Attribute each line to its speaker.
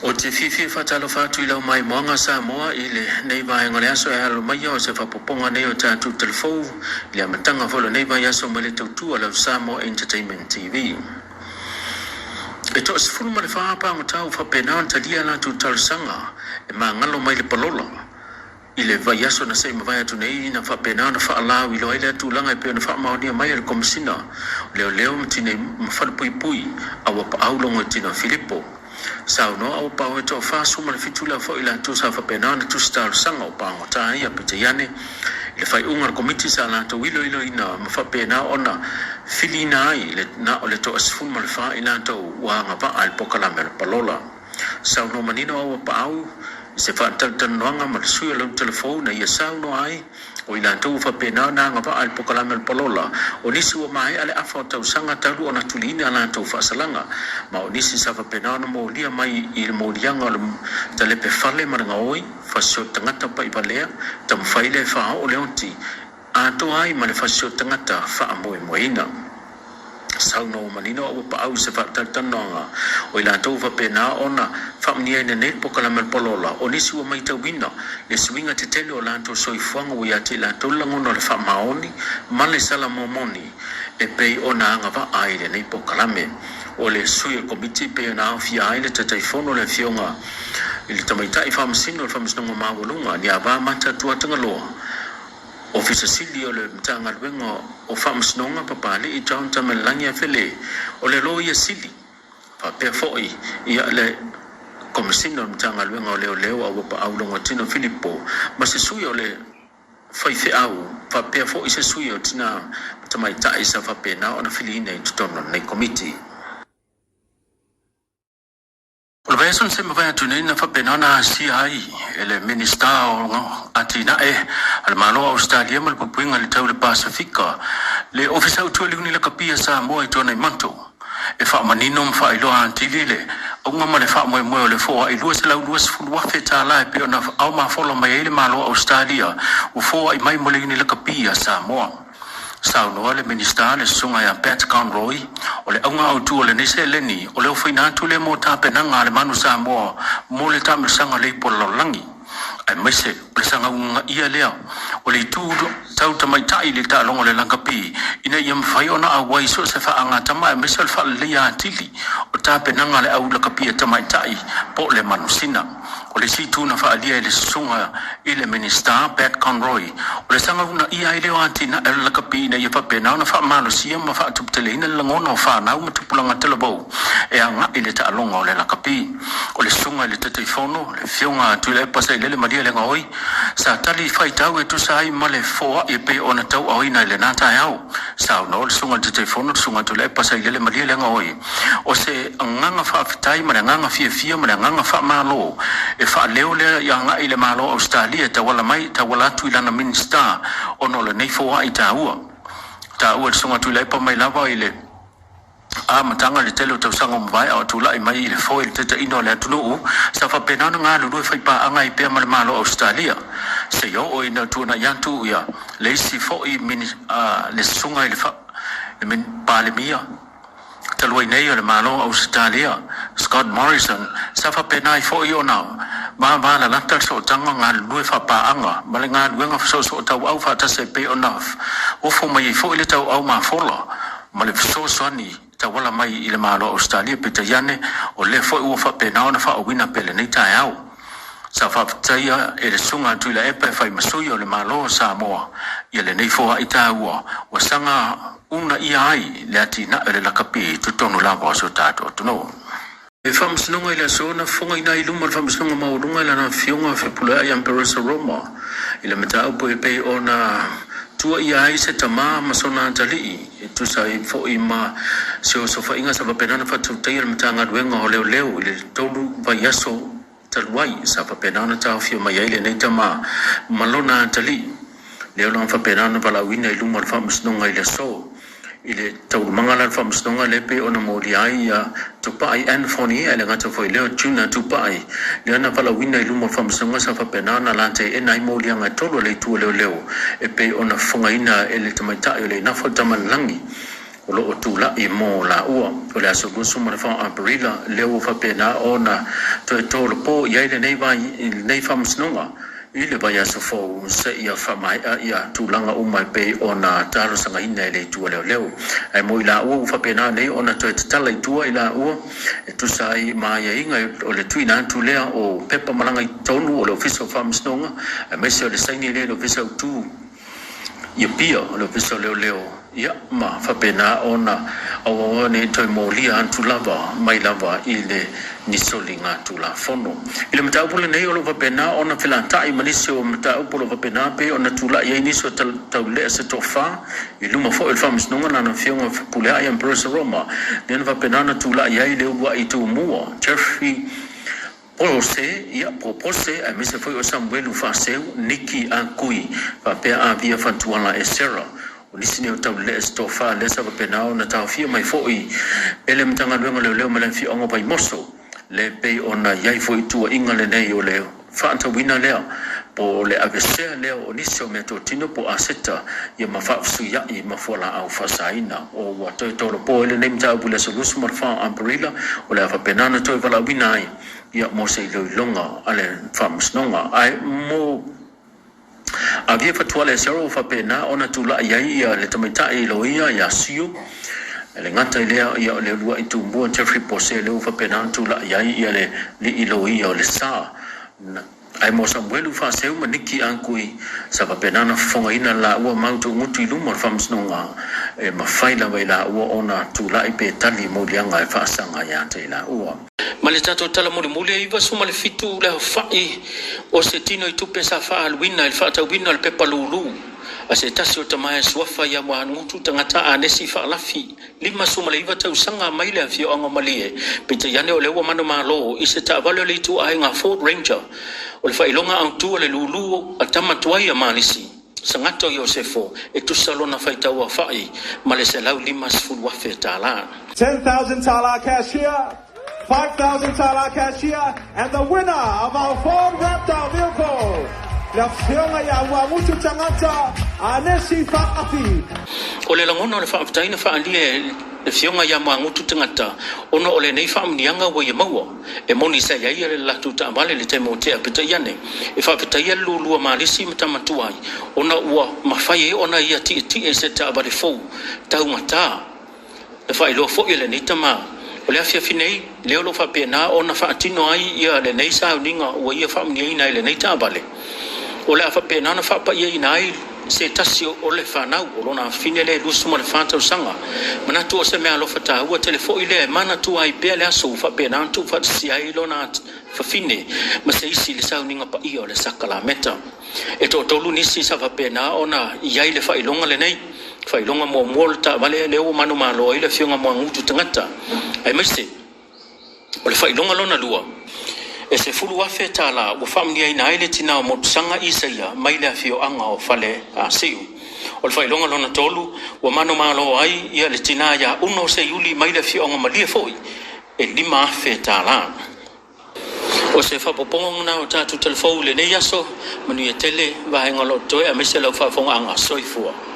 Speaker 1: Ou te fiafia e faatalofa atu i lau maimoaga Samoa i lenei vaega o le aso e alo mai o se faapopoga nei o tatou telefou i le amataga foi o lenei vaiaso mai le tautua lau Samoa Entertainment TV. E 14 pagota ua faapena ona talia latou talosaga e magalo mai le palola i le vaiaso na se i mavae atu nei na faapena ona faalauiloa ai lea tulaga e pei ona faamaonia mai e le Komesina o Leoleo ma Tinei ma Falepuipui Auapaau Logoitino Filipo. Saunoa Auapaau e 47 lea foi latou sa faapena ona tusi talosaga o pagota ia, peitai ane i le faaiuga a le Komiti sa latou iloiloina ma faapena ona filiina ai le na o le 14 i latou ua agavaa i le polokalame o le palola. Saunoa manino Auapaau i se faatalatalanoaga ma le sui o lau telefou na ia saunoa ai o i latou ua faapena ona agavaa i le polokalame o le palola, o nisi ua maea le afa o tausaga talu ona tuliina latou faasalaga, ma o nisi sa faapena ona molia mai i le moliaga o le talepe fale ma le gaoi, fasioti tagata paivalea, taumafai lea e faaoo le oti atoa ai ma le fasioti tagata faamoemoeina. Saunoa manino Auapaau i se faatalatalanoaga o i latou ua faapena ona faamanuiaina nei le polokalame o le palola, o nisi ua matauina le suiga tetele o latou soifuaga ua ia te i latou le lagona o le faamaoni ma le salamomoni e pei ona agavaa ai lenei polokalame. O le sui o le Komiti e pei ona aofia ai le Taitaifono le Afioga i le Tamaitai Faamasino o le Faamasinoga Maualuga Niava Mata Tuatagaloa, Ofisa Sili o le Matagaluega o Faamasinoga Papalii John Tamalelagi Afele, o le Loia Sili, faapea foi ia le Komesina o le Matagaluega o Leoleo Auapaau Logoitino Filipo ma se sui o le faifeau, faapea foi se sui o tina ma tamaitai sa faapena ona filiina i totonu o lenei Komiti. O le vaiaso na se i mavae atu nei na faapena ona asia ai e le Minisita o Atinae a le Malo o Ausetalia ma le Puipuiga i le Tau i le Pasefika le Ofisa Autu o le Iuni Lakapi a Samoa i Tuanaimato e faamanino ma faailoa atili le auga ma le faamoemoe o le foai $220,000 e pei ona aomafola mai ai le Malo o Ausetalia ua foai mai mo le Iuni Lakapi a Samoa. Saunoa le Minisita le Susuga ia Pat Conroy, o le auga autu o lenei seleni, o le ofoina atu lea mo tapenaga a le Manu Samoa mo le taamilosaga leipo o le lalolagi, aemaise o le sagaugaia lea o le itu tau tamaitai i le taaloga o le lakapi ina ia mafai ona auai so o se faagatama aemaise o le faaleleia atili o tapenaga a le au lakapi a tamaitai po o le manusina. O le isi itu na faaalia e le susuga i le Minisita Pat Conroy, o le sagaunaia ai lea o atinae o le lakapi ina ia faapena ona faamalosia ma faatuputeleina le lagona o fanau ma tupulaga talavou e agai i le taaloga o le lakapi. O le susuga i le Taitaifono, le Afioga a Tuilaepa Sailele Malielegaoi, sa tali faitau e tusa ai ma le foai e pei ona tauaoina i lena taeao. Saunoa le susuga i le Taitaifono, le Susuga a Tuilaepa Sailele Malielegaoi, O se agaga faafetai ma le agaga fiafia ma le agaga faamalo e faaleo lea i agai i le Malo o Ausetalia e tauala mai, tauala atu i lana Minisita ona o lenei foai taua. Taua e le Susuga Tuilaepa mai lava i le amataga i le tele o tausaga ua mavae a o tulai mai i le foe i le taitaiina o le atunuu, sa faapena ona galulue faipaaga ai pea ma le Malo o Ausetalia seia oo ina tuanai atu ia le isi foi le Susuga i le Palemia talu ai nei o le Malo o Ausetalia, Scott Morrison, sa faapena ai foi ona vavalalata le sootaga galulue faapaaga ma le galuega fesoosoo-tauau faatasi e pei ona ofo mai ai foi le tauau mafola ma le fesoasoani tauala mai i le Malo o Ausetalia, peitai ane, o lea foi ua faapena ona faaauina pea lenei taeao. Sa faafetaia e le Susuga a Tuilaepa e fai ma sui o le Malo o Samoa ia lenei foai taua ua saga uunaia ai le atinae o le lakapi i totonu lava o si o tatou atunuu. E Faamasinoga i le aso na fofogaina ai i luma o le Faamasinoga Maualuga i lana Afioga Fepuleai Amperesa Roma i le mataupu e pei ona tuuaia ai se tama ma sona atalii e tusa ai foi ma se osofaiga sa faapena ona faatautaia le Matagaluega o Leoleo i le 3 vaiaso talu ai sa faapena ona taofia mai ai lenei tama ma lona atalii. Lea la faapena ona valaauina i luma o le Faamasinoga i le aso. I le taualumaga la o le Faamasinoga lea e pei ona molia ai ia Tupai Anthony ae le gata foi i lea o Juna Tupai, lea na valaauina i luma o le Faamasinoga sa faapena ona lateena ai moliaga e 3 a le Itu o Leoleo e pei ona fofogaina e le tamaitai o le Inafa o Tamalelagi o lo o tulai mo laua. O le aso 24 o Aperila lea ua faapena ona Toe tolopo i ai lenei vai lenei faamasinoga i le vaiaso fou seia faamaea ia tulaga uma e pei ona talosagaina e le itu a leoleo. Ae mo i laua ua faapena nei ona toe tatala i tua i laua e tusa ai ma aiaiga o le tuuina atu lea o pepa malaga i totonu o le Ofisa o Faamasinoga, aemaise o le saini lea i le Ofisa Autu i Apia o le Ofisa o Leoleo, ia ma faapena ona aua ne i toe molia atu lava mai lava i le ni soliga tulafono. I le mataupu lenei o lo o faapena ona felataai ma nisi o mataupu o lo o faapena pei ona tulai ai nisi o taulelea se toafa i luma foi o le faamasinoga Lana Afioga Fepuleai Ambrose Roma, lea na faapena ona tulai ai le uluai tumua Jeffrey Pose, ia po Pose, aemaise foi o Samuelu Faaseu, Niki Akui, faapea Avia Fatuala e Sarah. O nisi nei o taulelea se toafa lea sa faapena ona taofia mai foi e le Matagaluega o Leoleo ma le afioaga o Vaimoso, le pei ona i ai foi tuuaiga lenei o le faatauina lea po o le avesea lea o nisi o meatotino po o aseta ia ma faafesuiai ma fualaau faasaina. O ua toe tolopo ai lenei mataupu i le aso 24 Aperila o le a faapena ona toe valaauina ai ia mo se iloiloga a le faamasinoga. Ae mo Avia Fatuala e Sarah ua faapena ona tulai ai ia le tamaitai loia ia Sio, e le gata i lea ia o le uluai tumua Jeffrey Pose lea ua faapena ona tulai ai ia le alii loia o le sa. Ae mo Samuelu Faaseu ma Niki Akui sa faapena ona fofogaina laua mau tuugutu i luma o le faamasinoga e mafai lava i laua ona tulai pe tali moliaga e faasaga ia te i laua. Ma le tatou tala mulimuli e 97 le aofai o se tino i tupe sa faaaluina i le faatauina o le pepa lulu a se tasi o tama e suafa ia Muagutu tagata Anesi Faalafi 59 tausaga mai le afioaga o Malie, peitai ane o lea ua manumalo i se taavale o le ituaiga Ford Ranger o le faailoga autu o le lulu a tama tuai a Malisi Sagato Iosefo e tusa lona faitau aofai ma le $150,000 tala.
Speaker 2: 10,000 tala cash here, 5,000 tala cash here, and the winner of our Ford Raptor vehicle, le afioga ia Uamutu Tagata Anesi Faafi.
Speaker 1: O le lagona o le faafetai na faaalia e le Afioga ia Magutu Tagata ona o lenei faamuniaga ua ia maua. E moni sa i ai le latou taavale i le taimi o tea peitai ane e faafetaia le lulua malisi ma tama tuai ona ua mafai ai ona ia tietie i se taavale fou taugata. Na faailoa foi e lenei tama o le afiafi nei lea o lo o faapena ona faatino ai ia lenei sauniga ua ia faamuniaina ai lenei taavale. O le a faapena ona faapaiaina ai se tasi o le fanau o lona afafine lea e 24 tausaga. Manatu o se meaalofa taua tele foi lea e manatua ai pea le aso ua faapena ona tuufaatasia ai lona fafine ma se isi i le sauniga paia o le sakalameta. E toatolu nisi sa faapena ona i ai le faailoga lenei. Faailoga muamua o le taavale lea ua manumalo ai le Afioga Muagutu Tagata, aemaise o le faailoga lona lua e $10,000 tala ua faamuniaina ai le tina o Motusaga Isaia mai le afioaga o Fale Asiu. O le faailoga lona tolu ua manumalo ai ia le tina ia Uno Seiuli mai le afioaga Malie foi e $5,000 tala. O se faapopoga lena o tatou talafou i lenei aso, manuia tele vaega o lo o totoe aemaise lau faafofogaaga. Soifua.